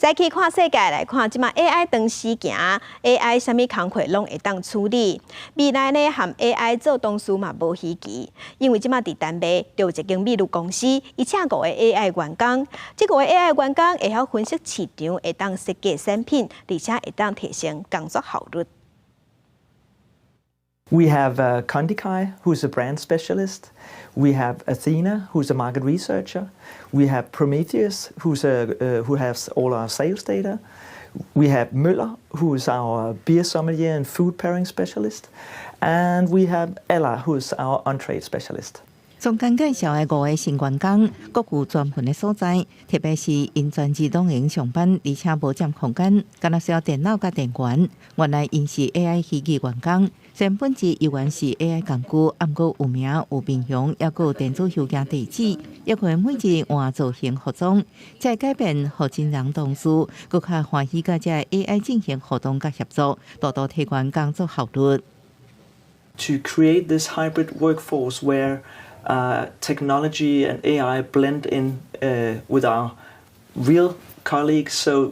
再去看世界來看，這馬 AI 當時行，AI 啥物工課攏會當處理。未來呢，和 AI 做同事嘛無稀奇，因為這馬佇丹麥就有一間美祿公司，伊請五個 AI 員工，這五個 AI 員工會曉分析市場，會當設計產品，而且會當提升工作效率。 We have Kondikai, who's a brand specialist. We have Athena, who's a market researcher. We have Prometheus, who has all our sales data. We have Møller, who is our beer sommelier and food pairing specialist. And we have Ella, who is our on-trade specialist. 總監介紹的五个新員工，各有專門的所在，特別是𪜶全日攏會用上班，而且無佔空間，干焦需要電腦佮電源。原來𪜶是 AI 虛擬員工，雖然本質猶原是 AI 工具，毋過有名有面容，猶閣有電子郵件地址，猶可每日換造型服裝，這个改變予真人同事閣較歡喜佮這个 AI 進行互動佮協作，大大提懸工作效率。 To create this hybrid workforce where technology and AI blend in with our real colleagues. So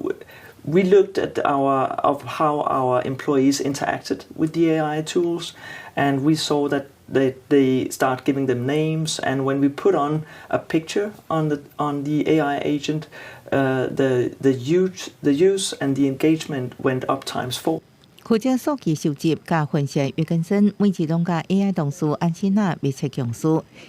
we looked at our of how our employees interacted with the AI tools, and we saw that they start giving them names. And when we put on a picture on the AI agent, the use and the engagement went up times 4. 負責數據收集佮分析約根森，每日攏佮 AI 同事安心娜密切共事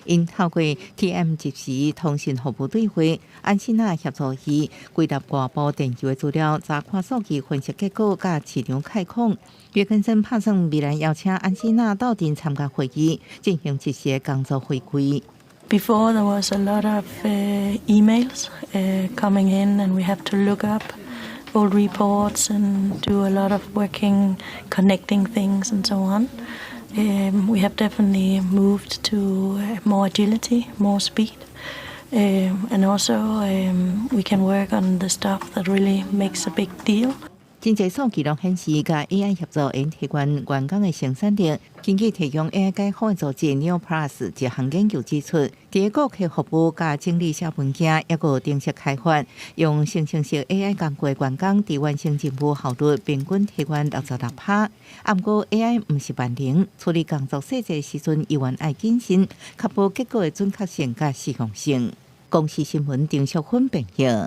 ，𪜶透過 TM 即時通訊服務對話，安心娜協助伊歸納外部電郵的資料，查看數據分析結果佮市場概況。約根森拍算未來邀請安心娜鬥陣參加會議，進行即時的工作回饋。 Before, there was a lot of emails coming in, and we have to look up old reports and do a lot of working, connecting things and so on. We have definitely moved to more agility, more speed, and also we can work on the stuff that really makes a big deal. 真濟數據攏顯示，佮 AI 協作會提懸員工的生產力。根據提供 AI 解方的組織 Neo Plus 一項研究指出，佇顧客服務佮整理寫文件，抑閣程式開發，用生成式 AI 工具的員工，佇完成任務效率平均提懸66%。毋過 AI 毋是萬能，處理工作細節時陣，猶原愛謹慎，確保結果的準確性佮適用性。公視新聞丁淑芬編譯。